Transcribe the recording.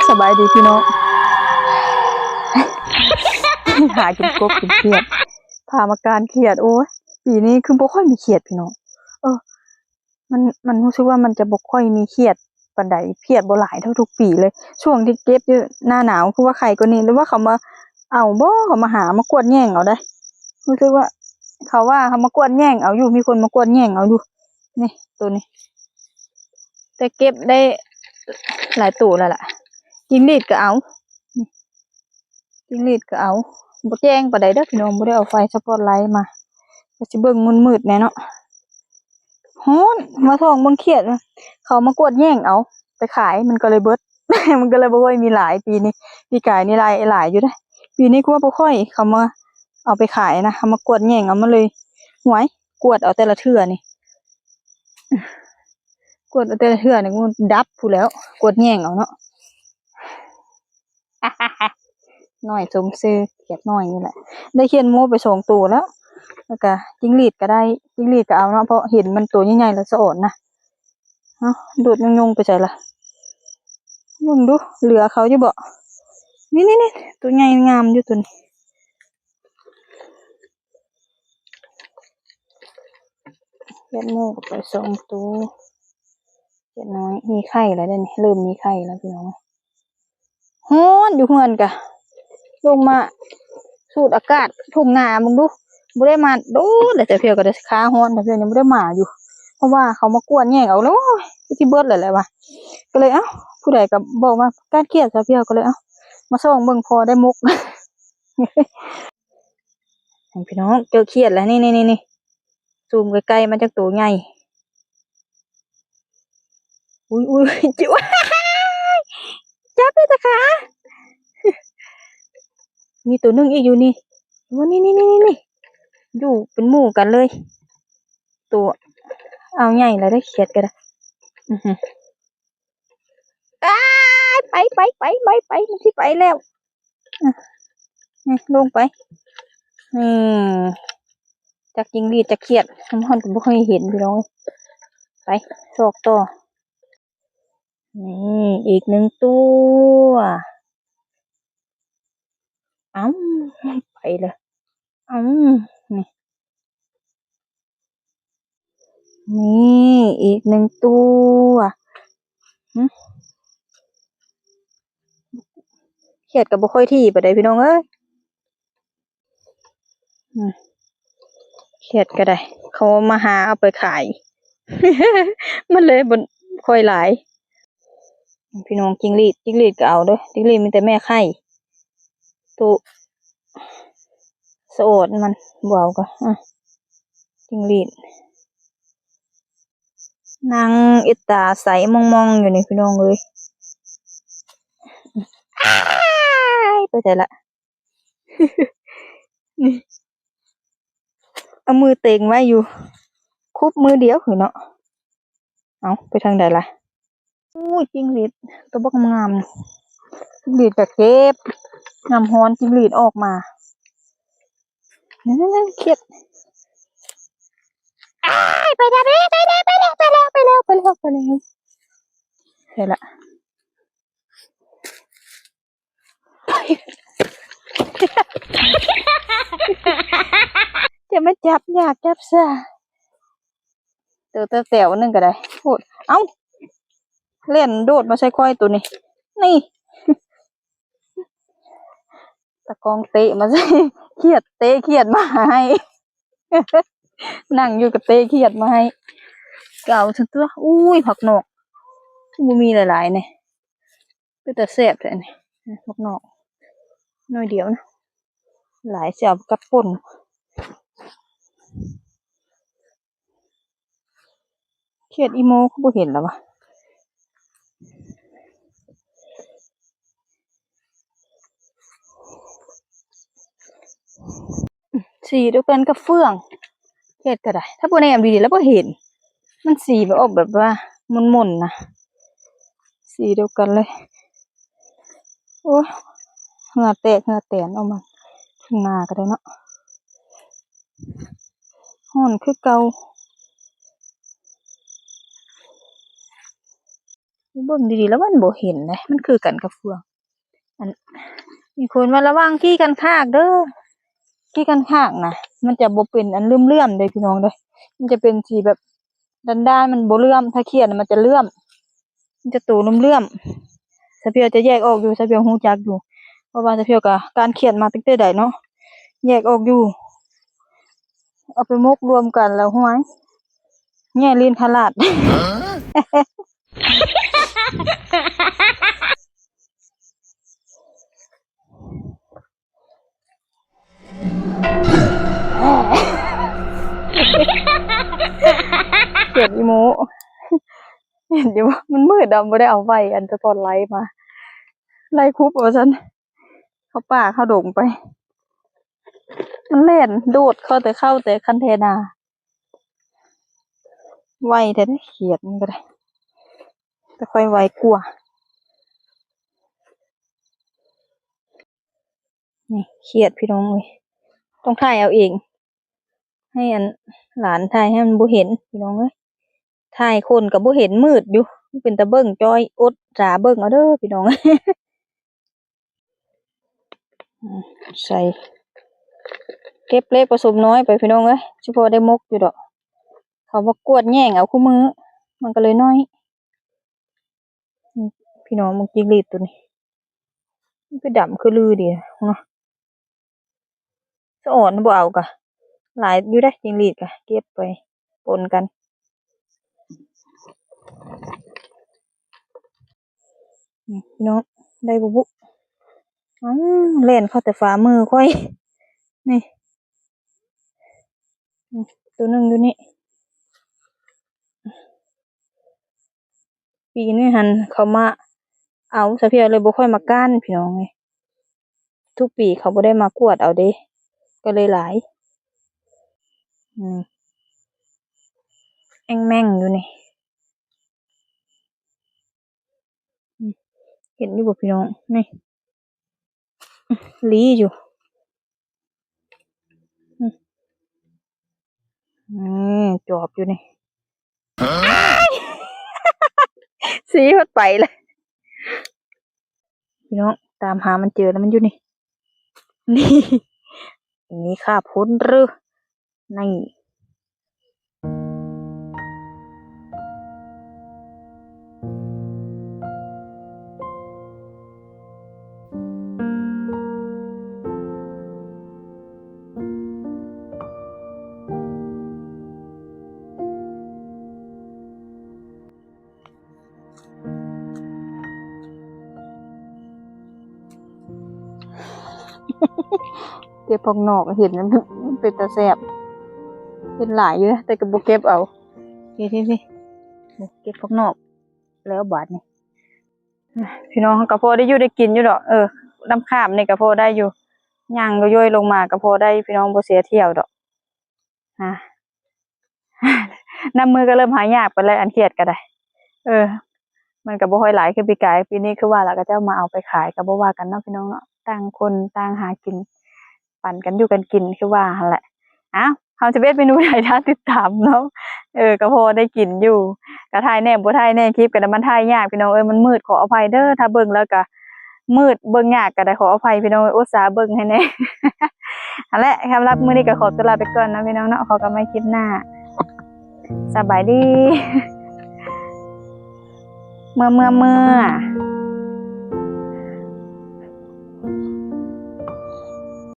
ສະບາຍດີພີ່ນ້ອງ ຫາກິນກົບກິນຂຽດ ພາມາການຂຽດ. ໂອ້ຍ ປີນີ້ຄືບໍ່ຄ່ອຍມີຂຽດພີ່ນ້ອງ ເອີ ມັນ ມັນຮູ້ສຶກວ່າມັນຈະບໍ່ຄ່ອຍມີຂຽດປານໃດ ຂຽດບໍ່ຫຼາຍເທົ່າທຸກປີເລີຍ. ຊ່ວງທີ່ເກັບຢູ່ໜ້າໜາວຄືວ່າໄຂ່ກວ່ານີ້ ຫຼືວ່າເຂົາມາເອົາບໍ່ ເຂົາມາຫາມາກວດແຍ່ງເອົາໄດ໋. ຮູ້ສຶກວ່າເຂົາວ່າເຂົາມາກວດແຍ່ງເອົາຢູ່ ມີຄົນມາກວດແຍ່ງເອົາຢູ່. ນີ້ ໂຕນີ້ ແຕ່ເກັບໄດ້ຫຼາຍໂຕແລ້ວລະ. ຈິງຫຼີດກໍເອົາ ຈິງຫຼີດກໍເອົາ. ບໍ່ແຈ້ງປານໃດເດີພີ່ນ້ອງ ບໍ່ໄດ້ເອົາໄຟສະປອດໄລມາ ກໍຊິເບິ່ງມືດໆແດ່ເນາະ. ຮ້ອນ ມາສ່ອງເບິ່ງຂຽດ ເຂົາມາກວດແຍ່ງເອົາໄປຂາຍ ມັນກໍເລີຍເບິດ ມັນກໍເລີຍບໍ່ຄ່ອຍມີຫຼາຍປີນີ້. ປີກາຍນີ້ຫຼາຍ ຫຼາຍຢູ່ເດ້ ປີນີ້ຄືວ່າບໍ່ຄ່ອຍ ເຂົາມາເອົາໄປຂາຍນະ ເຂົາມາກວດແຍ່ງເອົາ ມັນເລີຍ ຫວຍ ກວດເອົາແຕ່ລະເທື່ອນີ້ ກວດເອົາແຕ່ລະເທື່ອນີ້ ມັນດັບພຸ້ນແລ້ວ ກວດແຍ່ງເອົາເນາະ. ນ້ອຍສົມຊື່ ຂຽດນ້ອຍນີ້ແຫຼະ ໄດ້ຂຽດໝູໄປສອງໂຕແລ້ວ ແລ້ວກະຈິງຫຼີດກໍໄດ້ ຈິງຫຼີດກໍເອົາເນາະ ເພາະເຫັນມັນໂຕໃຫຍ່ໆແລ້ວສະອອນນະ. ເອົ້າ ໂດດຍົງໆໄປໃສລະ ເບິ່ງດູ ເຫຼືອເຂົາຢູ່ບໍ່? ນີ້ໆໆ ໂຕໃຫຍ່ງາມຢູ່ໂຕນີ້. ຂຽດໝູກໍໄປສອງໂຕ ຂຽດນ້ອຍມີໄຂ່ແລ້ວເດ້ນີ້ ເລີ່ມມີໄຂ່ແລ້ວພີ່ນ້ອງ. ຮ້ອນຢູ່ເຮືອນກະ ລົງມາສູດອາກາດທົ່ງນາເບິ່ງດູ ບໍ່ໄດ້ມາໂດນແລ້ວ ແຕ່ພຽວກໍໄດ້ຄາຮ້ອນ ແຕ່ພຽວຍັງບໍ່ໄດ້ມາຢູ່ ເພາະວ່າເຂົາມາກວດແຍ່ງເອົາແລ້ວ ໂອ້ຍ ຄືຊິເບິດແລ້ວແຫຼະວ່າ ກໍເລີຍ ເອົ້າ ຜູ້ໃດກໍບອກວ່າການຂຽດ ສາວພຽວກໍເລີຍ ເອົ້າ ມາສ່ອງເບິ່ງ ພໍໄດ້ໝົກ. ພີ່ນ້ອງ ເຈີຂຽດແລ້ວ ນີ້ໆໆ ຊູມໃກ້ໆ ມັນຈັ່ງໂຕໃຫຍ່. ອຸ້ຍໆ ຈັບເດ້ຕາຂາ ມີໂຕໜຶ່ງອີກຢູ່ນີ້ ໂອ້ ນີ້ໆໆໆ ຢູ່ເປັນໝູ່ກັນເລີຍ ໂຕ ເອົາໃຫຍ່ແລ້ວເດ້ ຂຽດກໍໄດ້ ອື ອ້າຍ ໄປ ໄປ ໄປ ໄປ ໄປ ມັນຊິໄປແລ້ວ ອະ ນີ້ ລົງໄປ ນີ້ ຈັກຈິງຫຼີດຈັກຂຽດ ມັນຮ້ອນກໍບໍ່ຄ່ອຍເຫັນພີ່ນ້ອງເອີຍ ໄປ ຊອກຕໍ່ ນີ້ ອີກໜຶ່ງຕົວ ອ້າວ ໄປແລ້ວ ອ້າວ ນີ້ ນີ້ອີກໜຶ່ງຕົວ ຫຶ ຂຽດກໍບໍ່ຄ່ອຍຖີ່ປານໃດພີ່ນ້ອງເອີຍ ຫຶ ຂຽດກໍໄດ້ ເຂົາມາຫາເອົາໄປຂາຍ ມັນເລີຍບໍ່ຄ່ອຍຫຼາຍ ພີ່ນ້ອງ. ຈິງຫຼີດ ຈິງຫຼີດກໍເອົາເດີ ຈິງຫຼີດມີແຕ່ແມ່ໄຂ່ ໂຕສະອອດມັນບໍ່ເອົາກໍ ອະ ຈິງຫຼີດ ນັ່ງເອັດຕາໃສມອງໆຢູ່ນີ້ພີ່ນ້ອງເອີຍ ອ້າຍ ໄປໃສລະ ນີ້ ເອົາມືເຕັງໄວ້ຢູ່ ຄຸບມືດຽວຫືເນາະ ເອົ້າ ໄປທາງໃດລະ? ໂອ້ຍ ຈິງຫຼີດຕົວບັກງາມໆ ຈິງຫຼີດກະເກັບ ຍາມຮ້ອນຈິງຫຼີດອອກມາ ນັ້ນໆໆ ຂຽດ ອ້າຍ ໄປແລ້ວ ໄປແລ້ວ ໄປແລ້ວ ໄປແລ້ວ ໄປແລ້ວ ໄປແລ້ວ ໃສລະ? ຈະມາຈັບຍາກຈັບຊາ ໂຕແຕ່ວໆໜຶ່ງກໍໄດ້ ໂອ້ຍ ເອົ້າ ແລ່ນໂດດມາໃສ່ຂ້ອຍໂຕນີ້ ນີ້ ຕາກ້ອງເຕະມາໃສ່ ຂຽດເຕະຂຽດມາໃຫ້ ນັ່ງຢູ່ກໍເຕະຂຽດມາໃຫ້ ກໍເອົາຊັ້ນຕົວະ. ອຸ້ຍ ຜັກໜອກ ຄືບໍ່ມີຫຼາຍໆແດ່. ເປັນຕາແຊບແທ້ນີ້ ໝາກນອກໜ້ອຍດຽວນະ ຫຼາຍຊິເອົາກັບປົ່ນ. ຂຽດອີໂມຄືບໍ່ເຫັນລະວະ ສີດຽວກັນກັບເຟືອງ ຂຽດກໍໄດ້ ຖ້າບໍ່ແນມດີໆແລ້ວບໍ່ເຫັນ ມັນສີແບບອອກແບບວ່າມົນໆນະ ສີດຽວກັນເລີຍ. ໂອ້ຍ ເຫື່ອແຕກເຫື່ອແຕນອອກມາ ທົ່ງນາກໍໄດ້ເນາະ ຮ້ອນຄືເກົ່າ. ເບິ່ງດີໆແລ້ວມັນບໍ່ເຫັນເດ້ ມັນຄືກັນກັບເຟືອງ. ອັນ ມີຄົນວ່າລະວັງຂີ້ຄັນຄາກເດີ ຂີ້ຄັນຄາກນະ ມັນຈະບໍ່ເປັນອັນເຫຼື້ອມໆເດ້ພີ່ນ້ອງເດີ ມັນຈະເປັນສີແບບດ້ານໆ ມັນບໍ່ເຫຼື້ອມ ຖ້າຂຽດນະມັນຈະເຫຼື້ອມ ມັນຈະໂຕເຫຼື້ອມໆ. ສາວພຽວຈະແຍກອອກຢູ່ ສາວພຽວຮູ້ຈັກຢູ່ ເພາະວ່າສາວພຽວກະການຂຽດມາຕັ້ງແຕ່ໃດເນາະ ແຍກອອກຢູ່. ເອົາໄປໝົກລວມກັນແລ້ວ ຫ້ວຍ ແຍ່ລີ້ນຂະຫຼາດ. ເຈັບອີ່ໂມ ເຫັນຢູ່ບໍ່ ມັນມືດດຳ ບໍ່ໄດ້ເອົາໄຟອັນສະປອດໄລມາ ໄລ່ຄຸບວ່າຊັ້ນ ເຂົ້າປ່າເຂົ້າດົງໄປ ມັນແລ່ນໂດດເຂົ້າແຕ່ ເຂົ້າແຕ່ຄັນແທນາ ໄວແທ້ເດ້ ຂຽດມັນກໍໄດ້ ແຕ່ຂ້ອຍໄວກວ່າ. ນີ້ຂຽດພີ່ນ້ອງເອີຍ ຕ້ອງຖ່າຍເອົາເອງ ໃຫ້ອັນຫຼານຖ່າຍໃຫ້ມັນບໍ່ເຫັນພີ່ນ້ອງເອີຍ ຖ່າຍຄົນກໍບໍ່ເຫັນ ມືດຢູ່ ມັນເປັນຕາເບິ່ງຈ້ອຍ ອົດສາເບິ່ງເອົາເດີພີ່ນ້ອງ. ໃສ່ ເກັບເລັກປະສົມນ້ອຍໄປພີ່ນ້ອງເອີຍ ຊິພໍໄດ້ໝົກຢູ່ດອກ ເຂົາມາກວດແຍ່ງເອົາຄູ່ມື້ ມັນກໍເລີຍນ້ອຍ. ພີ່ນ້ອງ ມັນຈິງຫຼີດໂຕນີ້ ມັນຄືດຳຄືລືດີເນາະ ສະອອນບໍ່ເອົາກະຫຼາຍຢູ່ເດ້ ຈິງຫຼີດກະເກັບໄປປົນກັນ. ນີ້ພີ່ນ້ອງ ໄດ້ບໍ່ບຸ ອ້າວ ແລ່ນເຂົ້າແຕ່ຝ່າມືຂ້ອຍ ນີ້ ໂຕໜຶ່ງຢູ່ນີ້. ປີນີ້ຫັ້ນເຂົາມາເອົາ ສາວພຽວເລີຍບໍ່ຄ່ອຍມາກ້ານພີ່ນ້ອງເອີຍ ທຸກປີເຂົາບໍ່ໄດ້ມາກວດເອົາເດ້ ກໍເລີຍຫຼາຍ. ອືມ ແອງແມ່ງຢູ່ນີ້ ອືມ ເຫັນຢູ່ບໍ່ພີ່ນ້ອງ ນີ້ ຫຼີຢູ່ ອືມ ອືມ ຈອບຢູ່ນີ້ ສີມັນໄປລະ ພີ່ນ້ອງ ຕາມຫາມັນເຈີແລ້ວ ມັນຢູ່ນີ້ ນີ້ ນີ້ຂ້າພົ້ນເດີ ນີ້. ເກັບຜັກໜອກ ເຫັນມັນເປັນຕາແຊບ ເຫັນຫຼາຍຢູ່ ແຕ່ກໍບໍ່ເກັບເອົາ. ນີ້ໆ ເກັບຜັກໜອກແລ້ວບາດນີ້ ພີ່ນ້ອງ ເຮົາກໍພໍໄດ້ຢູ່ໄດ້ກິນຢູ່ດອກ ເອີ ນ້ຳຂາມນີ້ກໍພໍໄດ້ຢູ່ ຍ່າງຍ້ອຍໆລົງມາກໍພໍໄດ້ ພີ່ນ້ອງ ບໍ່ເສຍທ່ຽວດອກ. ຮະ ນ້ຳມືກໍເລີ່ມຫາຍາກໄປແລ້ວ ອັນຂຽດກໍໄດ້ ເອີ ມັນກໍບໍ່ຄ່ອຍຫຼາຍຄືປີກາຍ ປີນີ້ຄືວ່າລະ ເຂົາເຈົ້າມາເອົາໄປຂາຍ ກໍບໍ່ວ່າກັນເນາະ ພີ່ນ້ອງເນາະ ຕ່າງຄົນຕ່າງຫາກິນ ປັນກັນຢູ່ກັນກິນ ຄືວ່າຫັ້ນແຫຼະ. ອ້າວ ເຮົາຈະເຮັດເມນູໃດ ຖ້າຕິດຕາມເນາະ ເອີ ກໍພໍໄດ້ກິນຢູ່ ກໍຖ່າຍແດ່ບໍ່ຖ່າຍແດ່ ຄລິບກໍໄດ້ ມັນຖ່າຍຍາກ ພີ່ນ້ອງເອີຍ ມັນມືດ ຂໍອະໄພເດີ ຖ້າເບິ່ງແລ້ວກໍ ມືດເບິ່ງຍາກກໍໄດ້ ຂໍອະໄພພີ່ນ້ອງເອີຍ ອຸດສ່າເບິ່ງໃຫ້ແດ່. ຫັ້ນແຫຼະ ສຳລັບມື້ນີ້ກໍຂໍຕົວລາໄປກ່ອນເນາະ ພີ່ນ້ອງເນາະ ພໍກັນໃໝ່ຄລິບໜ້າ ສະບາຍດີ ເມື່ອ ເມື່ອ ເມື່ອ.